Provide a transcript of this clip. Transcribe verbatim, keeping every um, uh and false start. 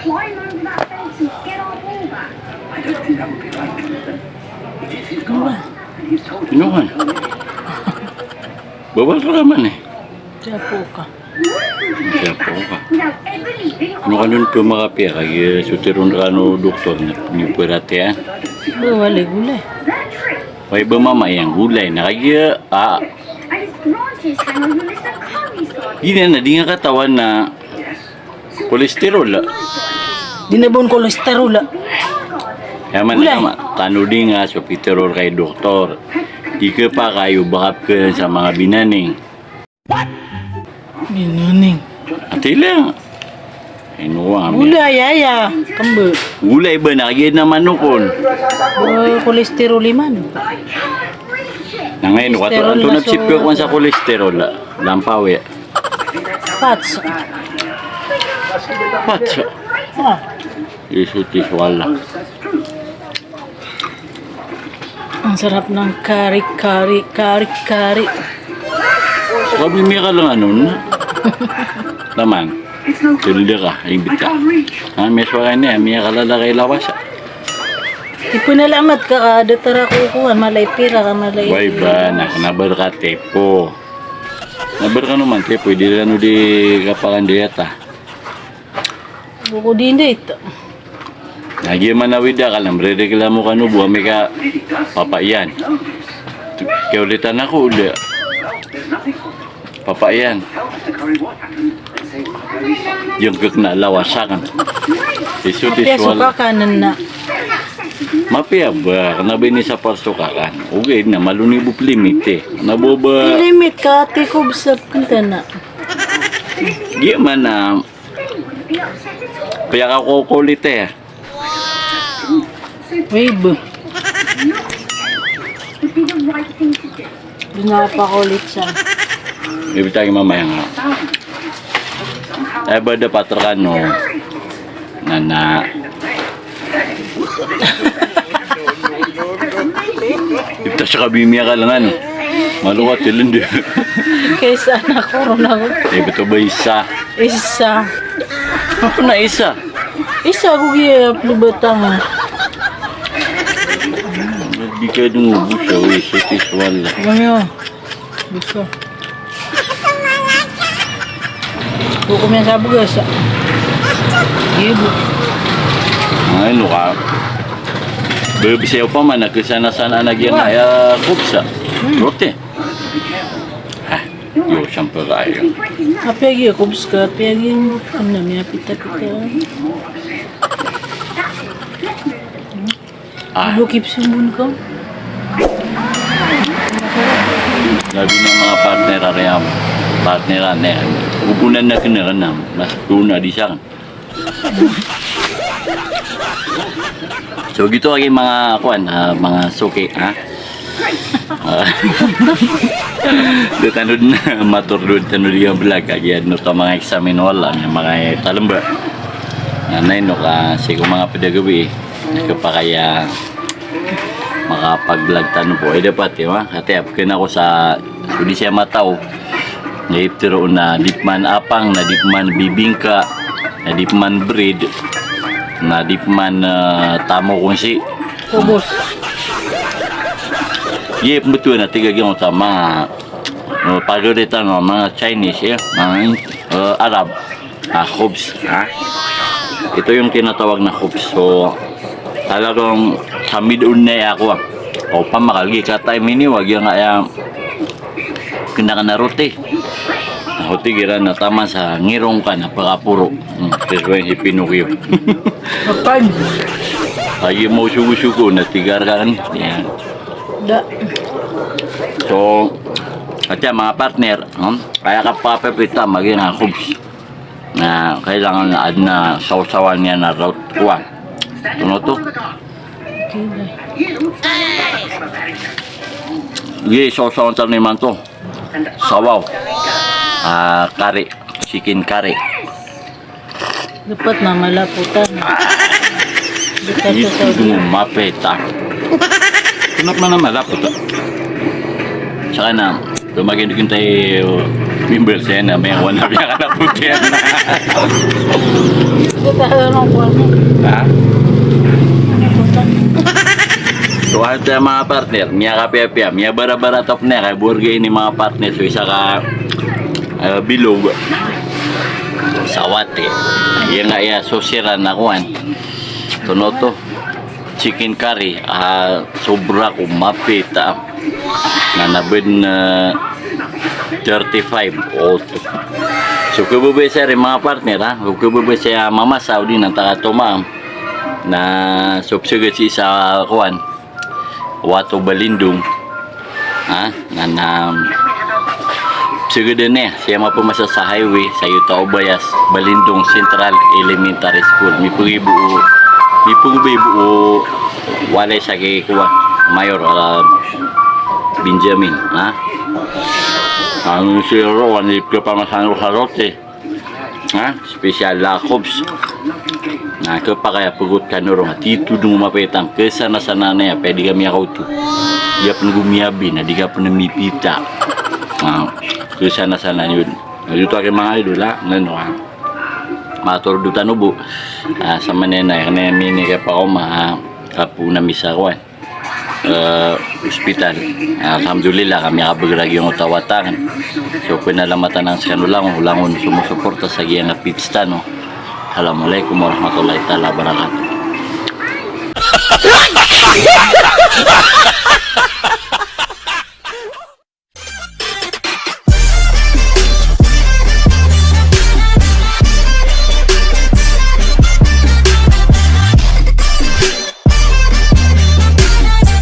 Climb over that fence and get our ball back. I don't think that would be right, Jonathan. It is his car, and he's told us Ino kan? Bawal ka man eh. Siyapo ka. Siyapo ka. Without ever leaving Ino ka nun pemakapiya ka, iya, so teron ka no doktor na, ni perhatian. Bawal i gulay. That trip. Wai ba mama yang gulay na kaya, ah. And his branches hang over Mister Cummings' garden. Gina na, di nga katawan na Cholesterol. Di na bon cholesterol. Aya man, gulay. Tama. Tanodi nga so pitharo rka i doktor. Di ka pakayo bakap ka sa manga binaning. Binaning. Ati lang. Ino wa, gulay, aya. Kamba. Gulay ba na, aya na manok on. Eh, cholesterol iman. Na ngayon, cholesterol kato, anto na so pipiyok man sa cholesterol, ah. Lampaw, eh. Pats. Pats. Ah. Iso ti swala. Ang sarap ng kari-kari, kari-kari. Sabi, miyakalangan on. Taman. Tilda ka, ibita. Ah, may swala niya, miyakalala kay lawas. Ipanalamat ka ka, datar ako kuwan, malay pira ka, malay. Wai ba, na, nabar ka tipo. Nabar ka naman tipo, di ran o di kapakan diyata. Bukod hindi ito. Lagi man awida ka lang, rereklamo ka no, buwa mi ka, Papa Ian. Kaya ulitan ako, uli. Papa Ian. Yung kek na lawasakan. Iso di. Mapiya so swala. Kakanan na. Mapiya ba? Kena ba ini sa parso kakan? Okay na, maloni bo limit eh. Na bo ba? Limit ka, tikub sa kentana. Di man na. Piya ka ko kulit eh. Wave. Di na pa kulit siya. Ibitagi mamaya nga. Ay, ba dapat rekano? Nana. Ibita sa kabimiya ka lengan. Malo ka tilindi. Kaysa anak ko ron ako. Eh, beto ba isa? Isa. Ako na isa. Isa ko giya, plo batang. Di ka dun mo busa, o, isa ti swala. Ano yun? Busa. Hukom yan sa bugas, ah. Ibo. Ay, no ka. Bebisa pa man, nakisana-sana na giyan na ya kubsa. Hmm. Rote. Ha? Yo, siyempre kayo. Apiya giya, kubs ka, apiya giya, ano, may pita-pita. Ah. Ibo kipsumbun ko. Labi na mga partner, ari am. Partner, ano, yan. Upunan na kinakan na. Mas tuna di siya. So, gito lagi mga, kuwan, ah, mga suki, ha? Ah, di tano den mator, di tano den vlog, kagiya den oto mga exam ino, wala, mga talemba. Na, na ino ka, sii ko mga ped a gawii, kapakay a makapag-vlog tano bo. Ay, dapat, di ba? Ati, apken ako sa So di siya mataw. Na iptero na di pman apang, na di pman bibingka, na di pman bread, na di pman, eh, tamo kon si. Ubos. Iya, pembetulan na tiga giyangkoto a manga, eh, pagaritan o manga Chinese, iya, manga, eh, Arab. Ah, khubz, ha? Ito yung tinatawag na khubz. So, talagang samid on na ako, ah. O, pamakal, gi ka time ini, wag yung kaya kena-kena roti. Na, roti gira na taman sa ngirong ka na pakaporo. Hmm, that's why si Pinocchio. Apan? Ay, mo sugo-sugo na tigar ka kan. Yan. Da. So, at yan, mga partner, hmm? Kaya ka papapita, maging, ah, khubz. Na kailangan na aden a sawsawan iyan a rot-, kuwan. Ano to? Okay, bye. Gi, sawsawan tano imanto. Sawaw. Ah, kari. Chicken curry. Dapat mamalapotan. Yes, ito mo mapeta. Kenapa na malapot, ah? Saka na, lumagay na tayo, Member saya na may wana biya ka na puti na. Ha? So, aya mga partner, miyakapiyapiya, miyabarabarat a pn aya borgi ini mga partner, so isa ka, eh, bilog. Sawate. Iya nga iya sosiran a kowan. Tono to. Chicken curry, ah, sobra ko mapita. Na nabed na thirty-five. Oto. So, kebebesar i mga partner, ha? So, kebebesar i mamasa o di na taka tomaam. Na so pseged sii sa kowan. Wato Balindong. Ha? Na, na, psegeden iyan, sii mapemasa sa highway, sa Yuta Obayas, Balindong Central Elementary School. Mipegebo, mipegebo o walay sa ki kowan, Mayor, ah, Benjamin, ha? Ano siro, wani kepamasan o sarote. Ha? Special lakobs. Na kepakay a pegot kano ron, a titho dn o mapita, kesanasanaan iyan, pwede kami a kaoto. Iya pn go miyabi, na di ka pn mipita. Na kesanasanaan iyan. Na giyoto aki mga idol, ha? Ngeno, ha? Matharo tano bo. Ah, sa manenay, kena mini kepakaoma, ah, kapo na misa kowan. Eh, ospital. Alhamdulillah, kami a kabegr a giyangkoto a wata akn. So, penalamatan akn skano langon, langon sumusuporta sa giyangkai a page tano. Assalamualaikum warahmatullahi taala wabarakatuh.